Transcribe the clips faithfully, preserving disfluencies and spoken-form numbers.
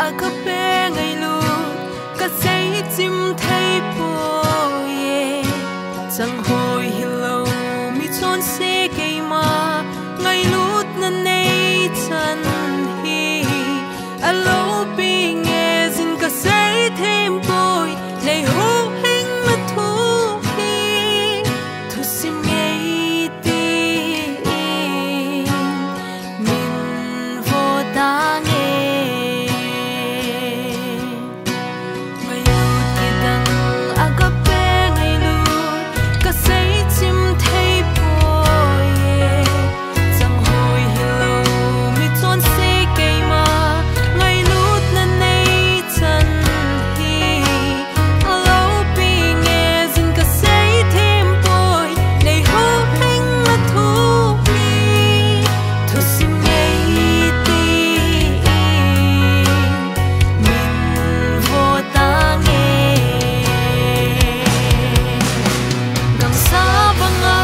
Agape ngailut kasei chim thei poi e. Chang hoi hilou mi chonse keima ngailutna nei chan hi. Alopi nge jin kasei them poi, nei ho heng na thu hi. Thusim ngei ti in min vo ta nge. Ngailut kidang agape ngailut kasei chim thei poi e. Chang hoi hilou mi chonse keima ngailutna nei chan hi. Alopi nge jin kasei them poi, nei ho heng na thu hi. Thusim ngei ti in min vo ta nge. Gangsa banga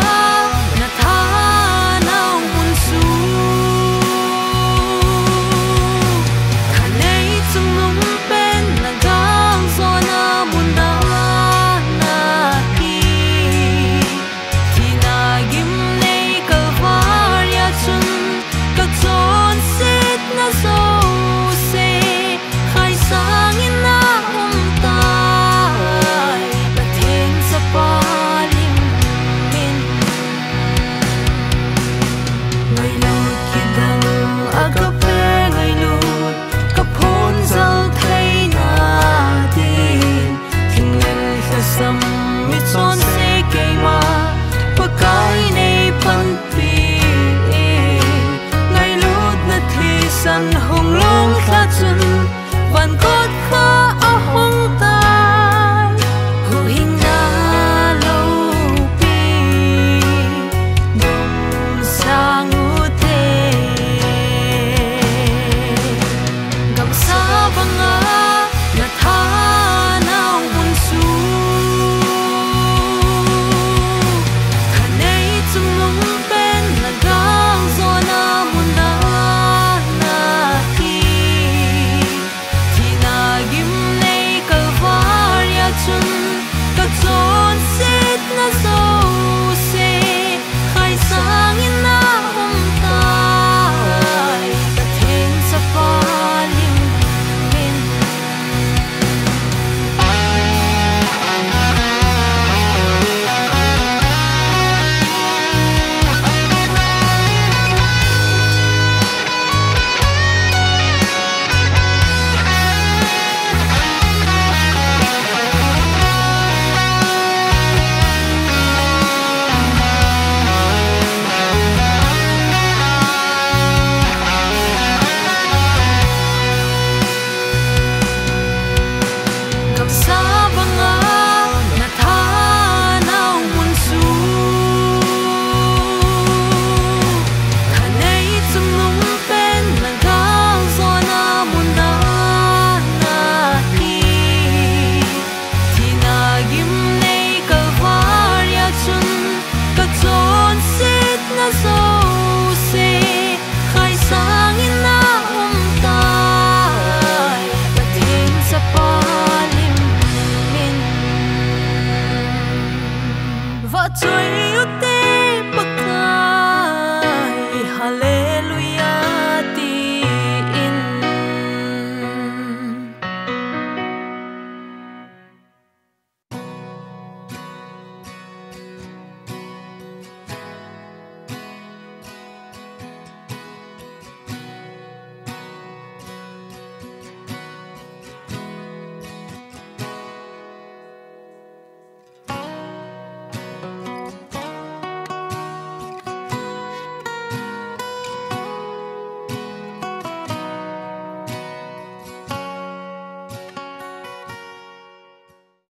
na tha nau mun chu, khanei chungnung pen na gang zona mun a na hi. Thina gimnei Kalvaria chun ka chonsetna jouse khaisang in a um tai, Pathen Chapa lim in. Ngailut kidang agape ngailut ka phongjal theina din, thinglel lhasam mi chonse keima Pakai nei panpi in. Ngailutna thisan hung long lha chun van kot kha